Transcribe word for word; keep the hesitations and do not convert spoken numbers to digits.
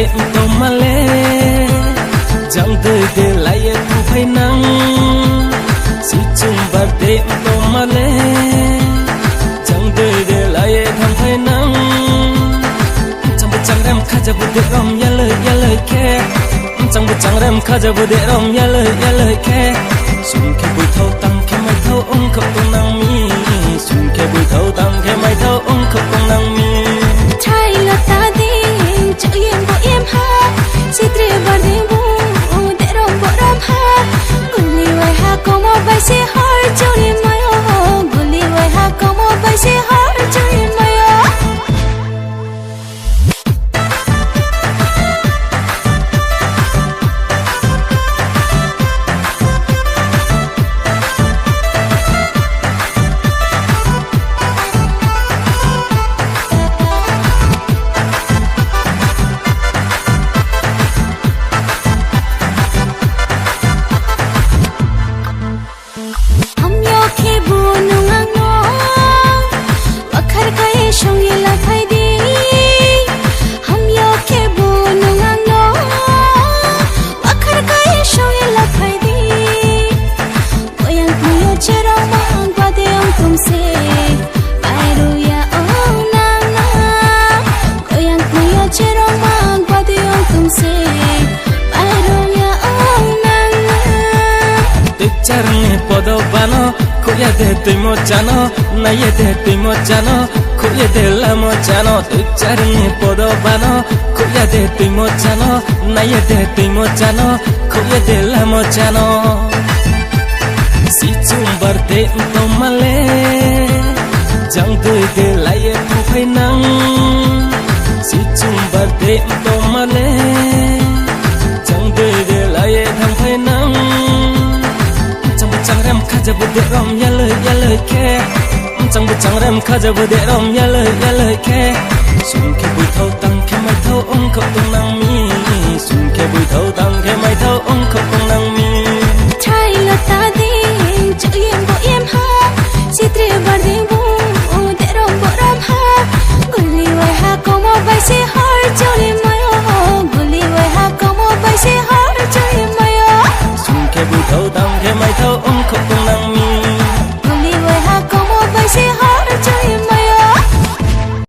Tomale, jang dui de laye thangphai nang. Sichung birthday tomale, jang dui de laye thangphai nang. Chang bwchang rem khajabu de rom yaloi yaloi khe. Chang bwchang rem khajabu de rom yaloi yaloi khe. Sum khe buithau tang khe maithau ongkhok tongnang mi. Sum khe buithau tang khe maithau ongkhok tongnang mi. Chai lata ding chayeng bo em ha. Sitri barding bo de rom bo rom ha. Guli wai ha komo bai se har chori mayo. Guli wai ha komo bai se har chori mayo. Hamya khe bo nwng angno wakhar kai songwi laphai di. Hamya khe bo nwng angno wakhar kai songwi laphai di. Koyang kuyo cherok mang bade ang tumse. Pairuya o nang nang. Koyang kuyo cherok mang bade ang tumse. Pairuya o nang nang. Twicharni podo bano, khuya de twi mo chano, naiye de twi mo chano, khuya de lamo chano. Twicharni podo bano, khuya de twi mo chano, naiye de twi mo chano, khuya de lamo chano. Sichung birthday tomale, jang dui de laye thangphai nang. Sichung birthday tomale, jang dui de laye thangphai nang. Chang bwchang rem khajabu de rom yaloi yaloi khe. Chang bwchang rem khajabu de rom yaloi yaloi khe. Sum khe buithau tang khe maithau ongkhok tongnang mi. Sum khe buithau tang khe maithau ongkhok tongnang mi. Chai lata ding chayeng bo em ha. Sitri barding bo de rom bo rom ha. Guli wai ha komo bai se har chori mayo. Guli wai ha komo bai se har chori mayo. Sum khe buithau tang khe maithau